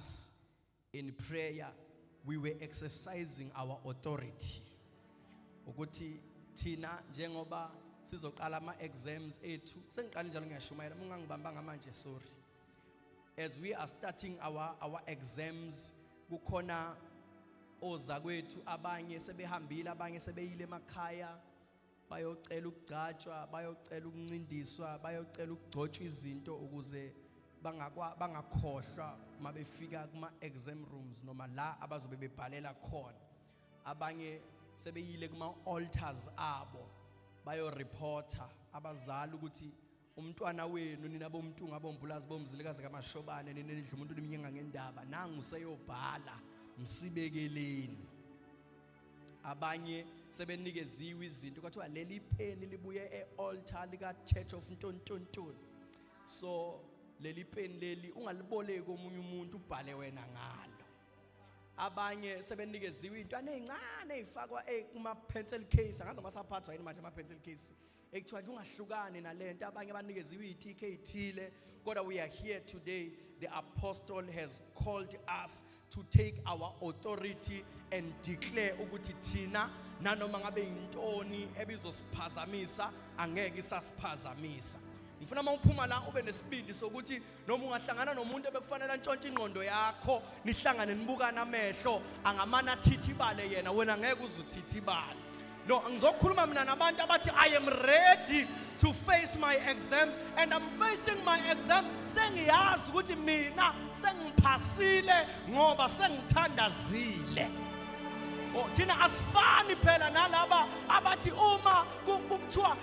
us in prayer, we were exercising our authority ukuthi thina njengoba sizoqala ama exams ethu, sengiqale njalo ngiyashumayela, uma ungangibambanga manje, sorry. As we are starting our exams, kukhona ozakwethu abanye sebehambile, abanye sebeyile emakhaya bayocela ukugcatshwa, bayocela ukuncindiswa, bayocela ukugcotshwa izinto ukuze bangakwa bangakhohlwa mabefika kuma exam rooms noma la abazobe bebhalela khona. Abanye sebeyile kuma altars abo bayoreporta abazali ukuthi umntwana wenu, nina bomntu ngabombulazi bomzilikazi kaMashobane, nina nidla umuntu niminyenga ngendaba, nangu seyobhala, msibekeleni. Abanye sebenikeziwe izinto, kwathiwa leli peni libuye e-altar lika Church of Ntontontoni, so leli peni leli ungaliboleki omunye umuntu, ubhale wena ngalo. Abanye sebenikeziwe intwana ezincane ezifakwa kuma pencil case, angazi noma saphathwa yini manje ama pencil case, ekuthiwa nje ungahlukani nalento. Abanye banikeziwe izitiki ezithile, kodwa we are here today. The apostle has called us to take our authority and declare ukuthi thina nanoma ngabe yintoni ebizosiphazamisa, angeke isasiphazamisa. Ngifuna uma uphuma la ube nesibindi sokuthi noma ungahlangana nomuntu ebekufanele antshontshe ingqondo yakho, nihlangane nibukana amehlo, angamana athithibale yena, wena ngeke uzuthithibale. No, ngizokhuluma mina nabantu abathi, "I am ready to face my exams and I'm facing my exams, sengiyazi ukuthi mina sengiphasile ngoba sengithandazile." Oh, thina asifani phela nalaba abathi uma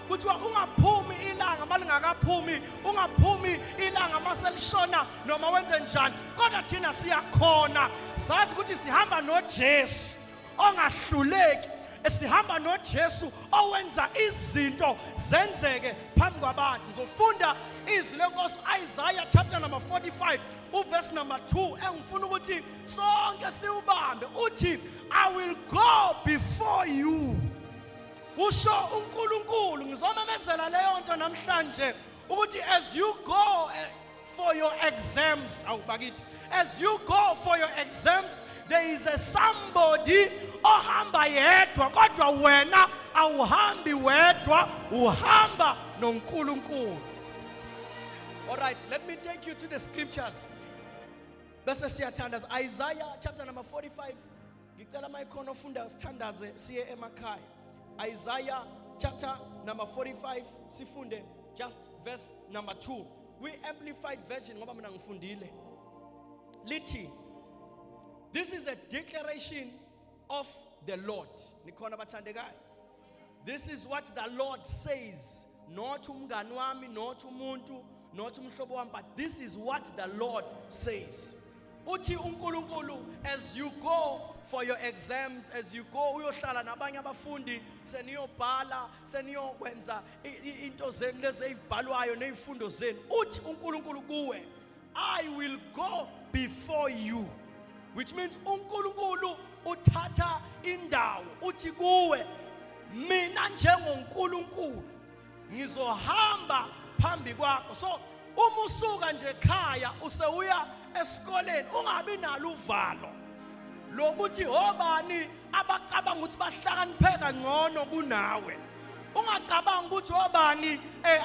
kuthiwa ungaphumi ilanga malingakaphumi, ungaphumi ilanga maselishona noma wenze njani, kodwa thina siyakhona, sazi ukuthi sihamba noJesu ongahluleki, sihamba noJesu owenza izinto zenzeke phambi kwabantu. Ngizofunda izwi lenkosi, Isaiah chapter number 45, uverse number 2, engifuna ukuthi sonke siwubambe. Uthi, "I will go before you," usho uNkulunkulu. Ngizomemezela leyo nto namhlanje ukuthi as you go for your exams, awubakithi, as you go for your exams, there is a somebody ohamba yedwa, kodwa wena awuhambi wedwa, uhamba noNkulunkulu. All right, let me take you to the scriptures bese siyathandaza. Isaiah chapter number 45. Ngicela mayikhono ofunda sithandaze siye emakhaya. Isaiah chapter number 45, sifunde just verse number 2 kwi Amplified Version ngoba mina ngifundile. Lithi, this is a declaration of the Lord. Nikhona bathandekayo? This is what the Lord says, not umngani wami, not umuntu, not umhlobo wami, but this is what the Lord says. Uthi uNkulunkulu, as you go for your exams, as you go uyohlala nabanye abafundi, seniyobhala, seniyokwenza into zenu lezi ezibhalwayo nezifundo zenu, uthi uNkulunkulu kuwe, "I will go before you," which means uNkulunkulu uthatha indawo. Uthi kuwe, mina njengoNkulunkulu ngizohamba phambi kwakho. So uma usuka nje ekhaya usewuya esikoleni, ungabi nalo uvalo lokuthi obani abacabanga ukuthi bahlakaniphe kangcono kunawe, ungacabanga ukuthi obani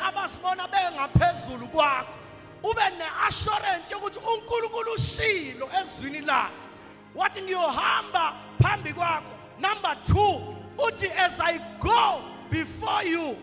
abasibona bengaphezulu kwakho. Ube neassurance yokuthi uNkulunkulu ushilo ezwini lakhe wathi, "Ngiyohamba phambi kwakho." Number 2, uthi, "As I go before you,"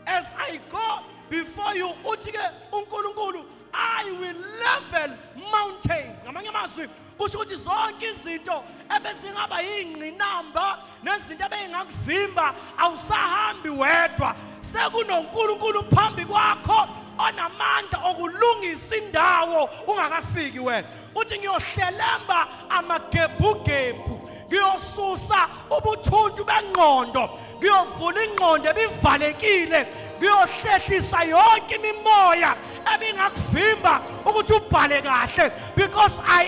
as I go before you, uthi ke uNkulunkulu, "I will level mountains." Ngamanye amazwi kusho ukuthi zonke izinto ebezingaba yingqinamba nezinto ebeyingakuvimba, awusahambi wedwa, sekunoNkulunkulu phambi kwakho onamandla okulungisa indawo ungakafiki wena. Uthi, "Ngiyohlelemba amagebhugebhu, ngiyosusa ubuthuntu bengqondo, ngiyovula ingqondo ebivalekile, ngiyohlehlisa yonke imimoya ebingakuvimba ukuthi ubhale kahle, because I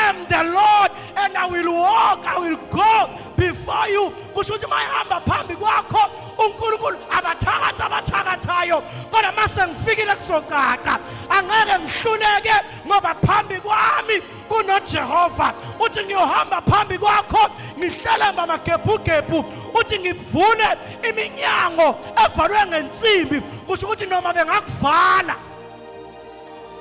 am the Lord and I will walk, I will go before you." Kusho ukuthi uma ehamba phambi kwakho uNkulunkulu, abathakathi abathakathayo, kodwa mase ngifikile kuzocaca, angeke ngihluleke ngoba phambi kunoJehova. Uthi ngiyohamba phambi kwakho ngihlelemba amagebhugebhu, uthi ngivule iminyango evalwe ngensimbi. Kusho ukuthi noma bengakuvala,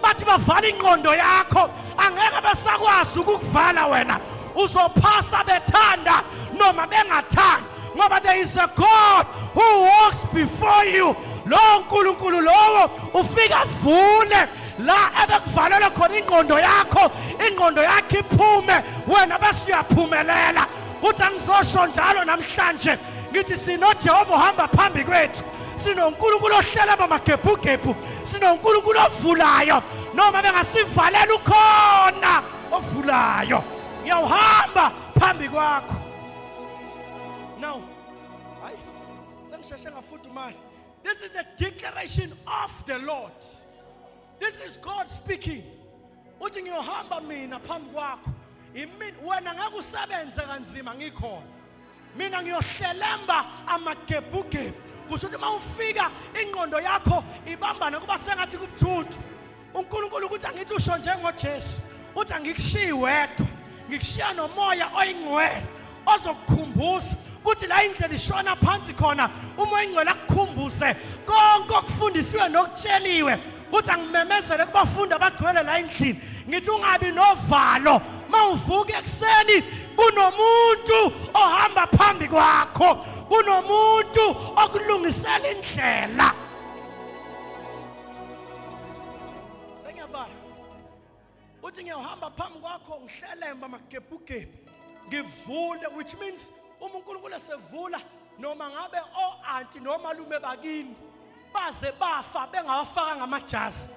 bathi bavala ingqondo yakho, angeke besakwazi ukukuvala wena. Uzophasa bethanda noma bengathandi, ngoba there is a God who walks before you. Lowo nkulunkulu lowo ufika avule la ebekuvalelwe khona ingqondo yakho, ingqondo yakho iphume, wena bese uyaphumelela. Kuthi angizosho njalo namhlanje, ngithi sinoJehova ohamba phambi kwethu, sinoNkulunkulu ohlela amagebhugebhu, sinoNkulunkulu ovulayo, noma bengasivalela ukhona ovulayo. Ngiyawuhamba phambi kwakho. Now, hayi, sengisheshe ngafudumala. This is a declaration of the Lord. This is God speaking. Uthi ngiyohamba mina phambi kwakho. Imini wena ngeke usebenze kanzima ngikhona. Mina ngiyohlelemba amagebhugebhu. Kusho ukuthi uma ufika ingqondo yakho ibambana kuba sengathi kubuthuthu. uNkulunkulu ukuthi angithi usho njengoJesu, uthi angikushiyi wedwa, ngikushiya nomoya oyingcwele ozokukhumbuza ukuthi la indlela ishona phansi khona. Umoya oyingcwele akukhumbuze konke okufundisiwe nokutsheliwe. Kuthi angimemezele kubafundi abagcwele la endlini, ngithi ungabi novalo mawuvuka ekuseni, kunomuntu ohamba phambi kwakho, kunomuntu okulungisela indlela. Sengiyabala. Uthi ngiyohamba phambi kwakho ngihlelemba amagebhugebhu, ngivule, which means uma uNkulunkulu esevula, noma ngabe o-anti nomalume bakini baze bafa bengawafaka ngamajazi,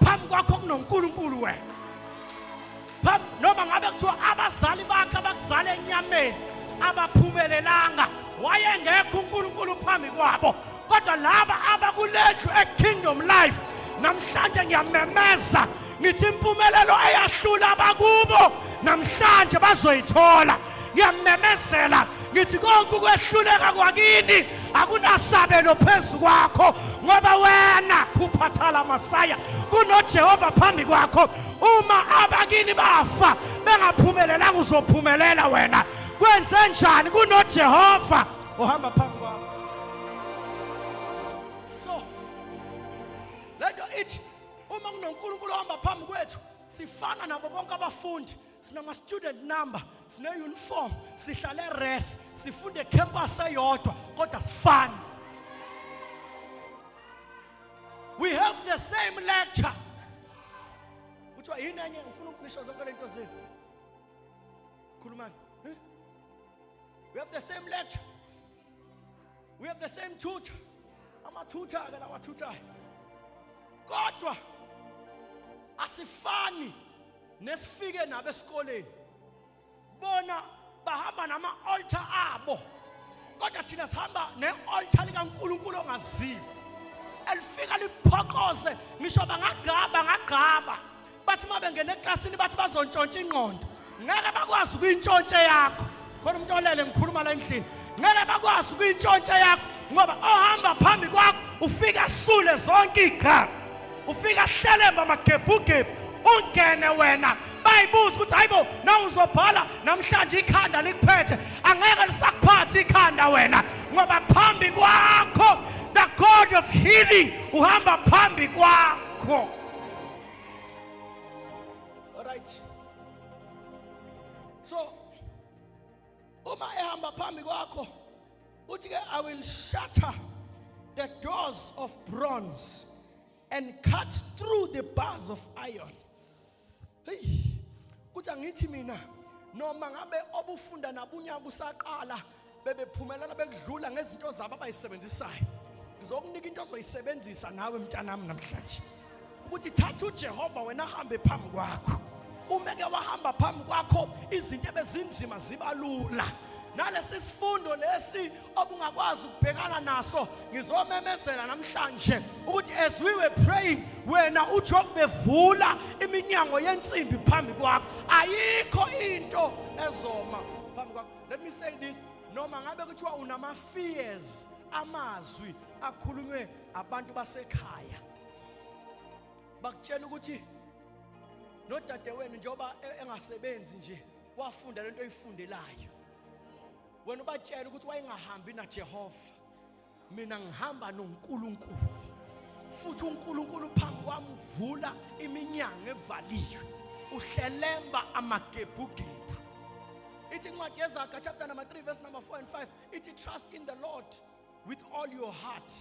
phambi kwakho kunoNkulunkulu wena. Phambi noma ngabe kuthiwa abazali bakhe abakuzala enyameni abaphumelelanga, wayengekho uNkulunkulu phambi kwabo, kodwa laba abakulendlu eKingdom Life namhlanje, ngiyamemeza ngithi impumelelo eyahlula abakubo namhlanje bazoyithola. Ngiyamemezela ngithi konke ukwehluleka kwakini akunasabelo phezu kwakho, ngoba wena khuphathala masaya kunoJehova phambi kwakho. Uma abakini bafa bengaphumelelanga, uzophumelela wena. Kwenze njani? KunoJehova ohamba phambi kwakho. So lento ithi uma kunoNkulunkulu ohamba phambi kwethu, sifana nabo bonke abafundi, sinama student number, sine uniform, sihlale res, sifunde campus eyodwa, kodwa sifani. We have the same lecture. Kuthiwa yini enye? Ngifuna ukuzisho zonke lento zenu. Khulumani. We have the same lecture, we have the same tutor, amathutha ke lawathuthayo, kodwa asifani nesifike nabo esikoleni. Bona bahamba nama-altar abo, kodwa thina sihamba ne-altar likaNkulunkulu ongaziwa, elifika liphokoze. Ngisho bangagcaba ngagcaba, bathi uma bengena eklasini bathi bazontshontsha ingqondo, ngeke bakwazi ukuyintshontshe yakho. Khona umuntu olele, ngikhuluma la endlini. Ngeke bakwazi ukuyintshontsha yakho, ngoba ohamba phambi kwakho ufika asule zonke igaba, ufika ahlelemba amagebhugebhu, ungene wena. Bayibuza ukuthi hayibo, nawe uzobhala namhlanje, ikhanda likuphethe. Angeke lisakuphatha ikhanda wena, ngoba phambi kwakho the God of healing uhamba phambi kwakho. Alright, so uma ehamba phambi kwakho, uthi ke, "I will shatter the doors of bronze and cut through the bars of iron." Hey, kuthi angithi mina, noma ngabe obufunda nabunyaka usaqala bebephumelela bekudlula ngezinto zabo abayisebenzisayo, ngizokunika into ozoyisebenzisa nawe mntanami namhlanje, ukuthi thatha uJehova wena ahambe phambi kwakho. Umeke wahamba phambi kwakho, izinto ebezinzima ziba lula. Nalesi sifundo lesi obungakwazi ukubhekana naso, ngizomemezela namhlanje ukuthi as we were praying, wena uJehova bevula iminyango yensimbi phambi kwakho, ayikho into ezoma phambi kwakho. Let me say this, noma ngabe kuthiwa unama fears, amazwi akhulunywe abantu basekhaya bakutshela ukuthi Nodadewenu njengoba engasebenzi nje wafunda lento oyifundelayo. Wena ubatshela ukuthi wayengahambi naJehova. Mina ngihamba noNkulunkulu. Futhi uNkulunkulu phambi kwami uvula iminyango evaliwe. Uhlelemba amagebhugebhu. Ithi incwadi yeZaga chapter number 3 verse number 4 and 5 ithi, "Trust in the Lord with all your heart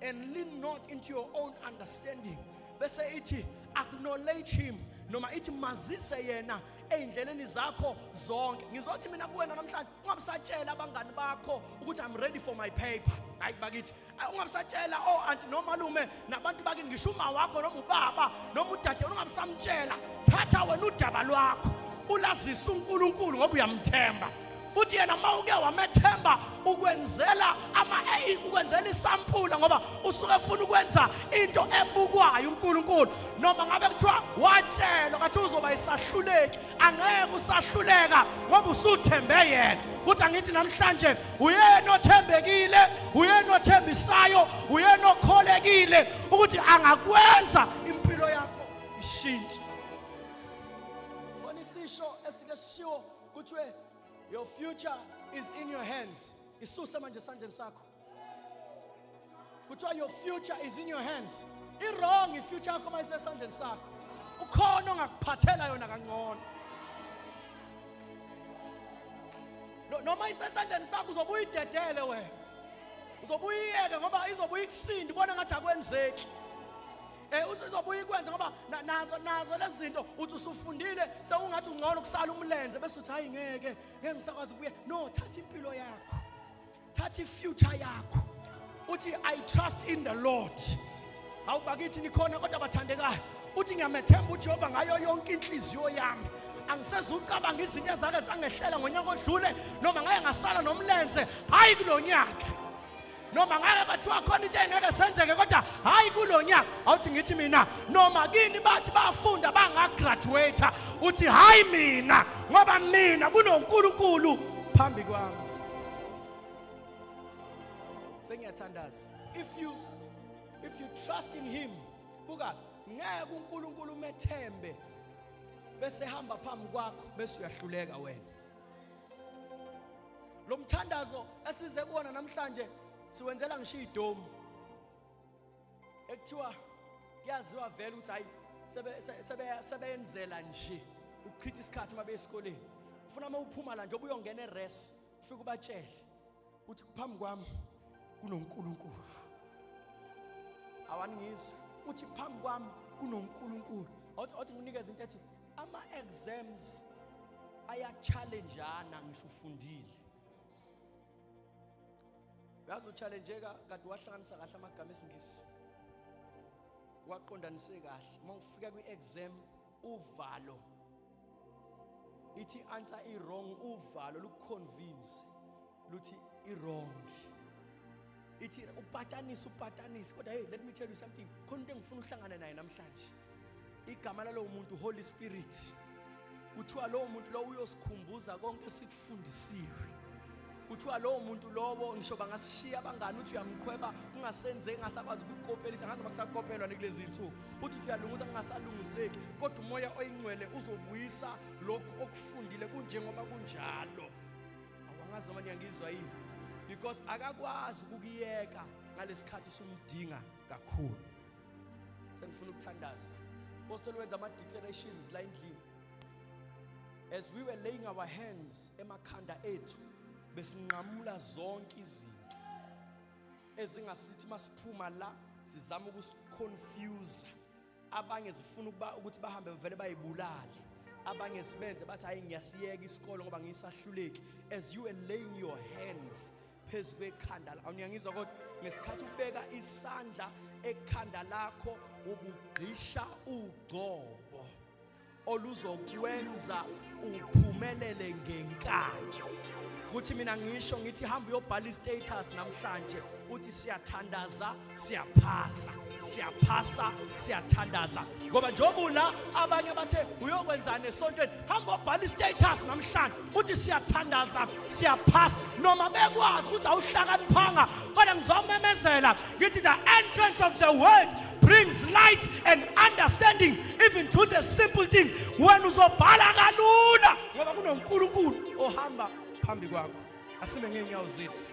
and lean not into your own understanding." Bese ithi, "Acknowledge him," noma ithi, "Mazise yena ey'ndleleni zakho zonke." Ngizothi mina kuwena namhlanje, ungabusatshela abangani bakho ukuthi, "I'm ready for my paper." Hayi bakithi, ungabusatshela oh auntie nomalume nabantu bakini, ngisho uma wakho noma ubaba noma udade, ungabusamtshela. Thatha wena udaba lwakho, ulazise uNkulunkulu ngoba uyamthemba. Futhi yena uma uke wamethemba, ukwenzela ama ukwenzela isampula, ngoba usuke efuna ukwenza into ebukwayo uNkulunkulu. Noma ngabe kuthiwa watshelwa kathi uzoba isahluleki, angeke usahluleka ngoba usuthembe yena. Kuthi angithi namhlanje, uyena othembekile, uyena othembisayo, uyena okholekile ukuthi angakwenza impilo yakho ishintshe. Khona isisho esike sishiwo, kuthiwe, "Your future is in your hands." Isuse manje esandleni sakho. Kuthiwa, "Your future is in your hands." I-wrong i-future yakho uma isesandleni sakho. Ukhona ongakuphathela yona kangcono. Noma isesandleni sakho, uzobuya idedele wena, uzobuya iyeke ngoba izobuya ikusinde, ubona ngathi akwenzeki. Uzobuya ikwenze ngoba nazo lezi zinto uthi usufundile, sewungathi ungcono kusala umlenze, bese uthi, "Hayi, ngeke ngeke ngisakwazi ukubuya." No, thatha impilo yakho, thatha i-future yakho, uthi, "I trust in the Lord." Hawu bakithi, nikhona kodwa bathandekayo? Uthi, "Ngiyamethemba uJehova ngayo yonke inhliziyo yami. Angisezucabanga izinto ezake zangehlela ngonyaka odlule, noma ngake ngasala nomlenze. Hayi kulo nyaka. Noma ngake kwathiwa khona into engeke senzeke, kodwa hayi kulo nyaka." Awuthi ngithi mina, noma kini bathi bafunda bangagraduate, uthi, "Hayi mina, ngoba mina kunoNkulunkulu phambi kwami." Sengiyathandaza. If you trust in him, buka, ngeke uNkulunkulu umethembe bese hamba phambi kwakho bese uyahluleka wena. Lo mthandazo esize kuwona namhlanje siwenzela ngisho idomu ekuthiwa kuyaziwa vele ukuthi hayi, sebeyenzela nje ukuchitha isikhathi uma beyesikoleni. Ufuna uma uphuma la nje ubuyongena e-res, ufike ubatshele uthi, "Phambi kwami kunoNkulunkulu." Awaningizwa? Uthi, "Phambi kwami kunoNkulunkulu." Awuthi ngikunikeze into ethi ama-exams aya-challengeana ngisho ufundile. Uyazi uchallengeka kade wahlanganisa kahle amagama esiNgisi, waqondanise kahle. Uma ufika kwi-exam, uvalo, ithi answer i-wrong, uvalo lukuconvince luthi i-wrong, ithi upatanise upatanise. Kodwa hey, let me tell you something, khona into engifuna uhlangane naye namhlanje. Igama lalowo muntu, Holy Spirit. Kuthiwa lowo muntu lowo uyosikhumbuza konke esikufundisiwe. Kuthiwa lowo muntu lowo, ngisho bangasishiya abangani, uthi uyamqhweba kungasenzeki, ngasakwazi ukukopelisa, ngazi noma kusakopelwa kulezi insuku, uthi uyalunguza kungasalungiseki, kodwa uMoya oyiNgcwele uzobuyisa lokhu okufundile kunjengoba kunjalo. Awangazi noma niyangizwa yini, because akakwazi ukukuyeka ngalesikhathi sumdinga kakhulu. Sengifuna ukuthandaza. Pastor wenza ama declarations la endlini. As we were laying our hands emakhanda ethu, besinqamula zonke izinto ezingasithi masiphuma la sizama ukusiconfuse. Abanye zifuna ukuba ukuthi bahambe vele bayibulale, abanye sibenze bathi, "Hayi, ngiyasiyeka isikolo ngoba ngisahluleki." As you were laying your hands phezu kwekhanda, awunyangizwa? Kodwa ngesikhathi ubeka isandla ekhanda lakho, ubugqisha ugcobo oluzokwenza uphumelele ngenkani. Kuthi mina ngisho ngithi, hamba uyobhala istatus namhlanje, uthi, "Siyathandaza, siyaphasa." Siyaphasa, siyathandaza, ngoba njengoba ula abanye bathe uyokwenzani esontweni, hamba obhala istatus namhlanje uthi siyathandaza, siyaphasa. Noma bekwazi ukuthi awuhlakaniphanga, kodwa ngizomemezela ngithi the entrance of the word brings light and understanding even to the simple things. Wena uzobhala kalula ngoba kunoNkulunkulu ohamba phambi kwakho. Asime ngeenyawo zethu.